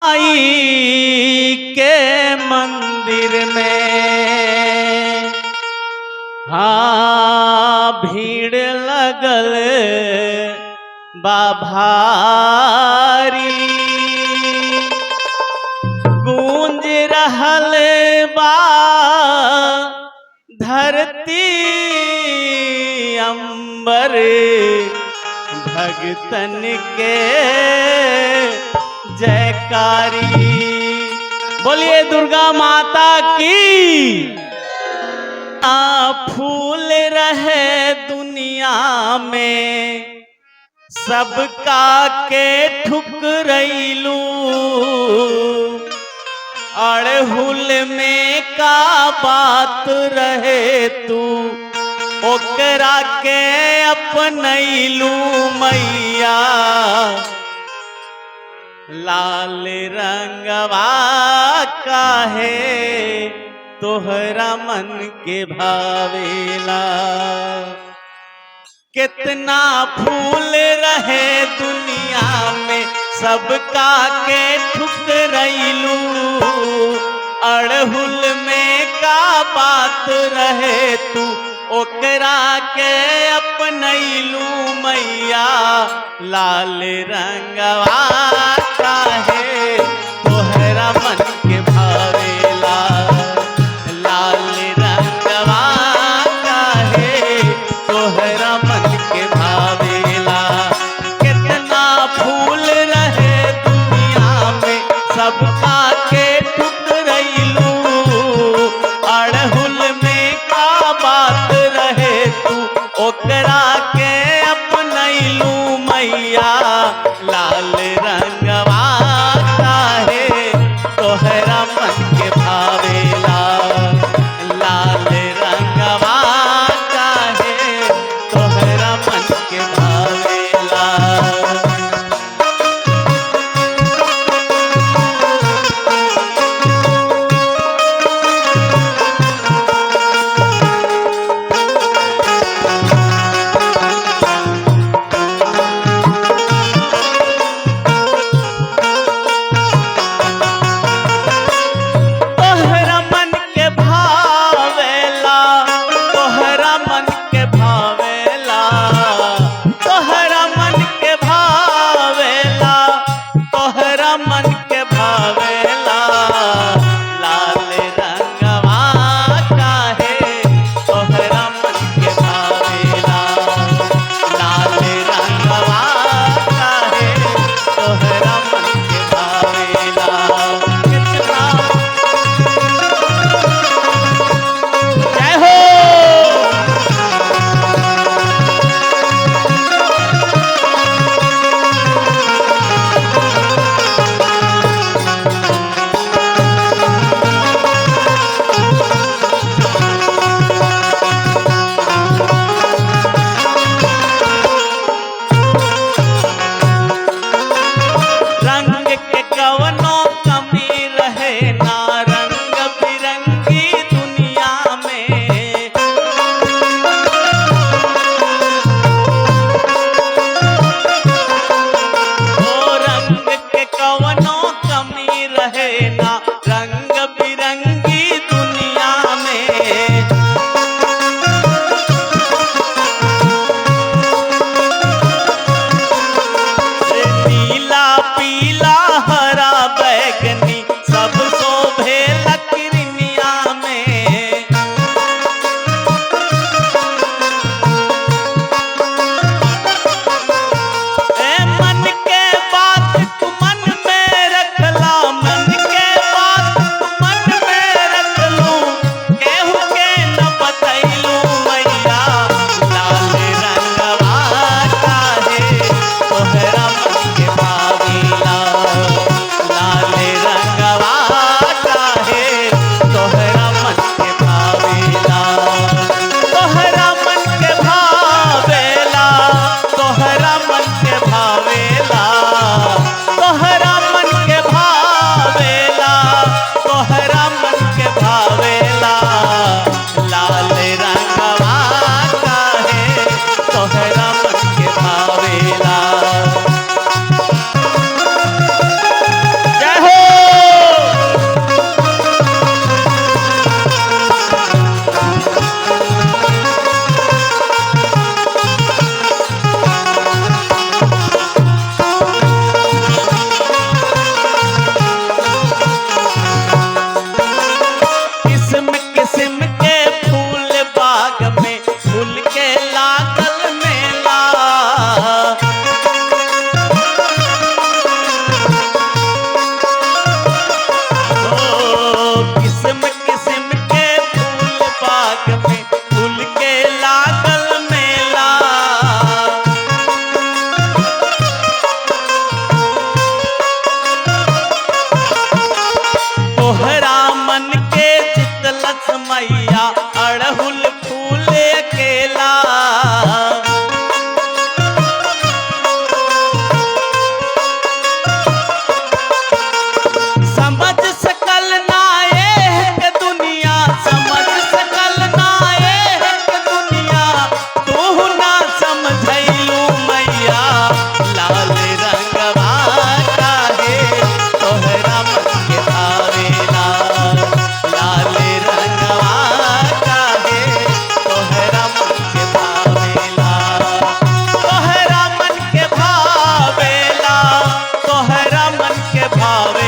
माई के मंदिर में हाँ भीड़ लगल बा भारी। गूंज रहल बा धरती अंबर भगतन के जयकारी। बोलिए दुर्गा माता की। आ फूल रहे दुनिया में सबका के ठुकरैलू, अड़हुल में का बात रहे तू ओकरा के अपनैलू मैया। लाल रंगवा काहे तोहरा मन के भावेला। कितना फूल रहे दुनिया में सबका के ठुकरैलू, अड़हुल में का बात रहे तू ओकरा के अपनैलू मैया। लाल रंगवा काहे तोहरा मन के भावेला। लाल रंगवा काहे तोहरा मन के भावेला। कितना फूल रहे दुनिया में सबका के ठुकरैलू, अड़हुल में का बात रहे तू ओकरा के अपनैलू मैया। लाल रंगवा काहे तोहरा मन के भावेला। लाल रंगवा काहे तोहरा मन के भावेला। भावे।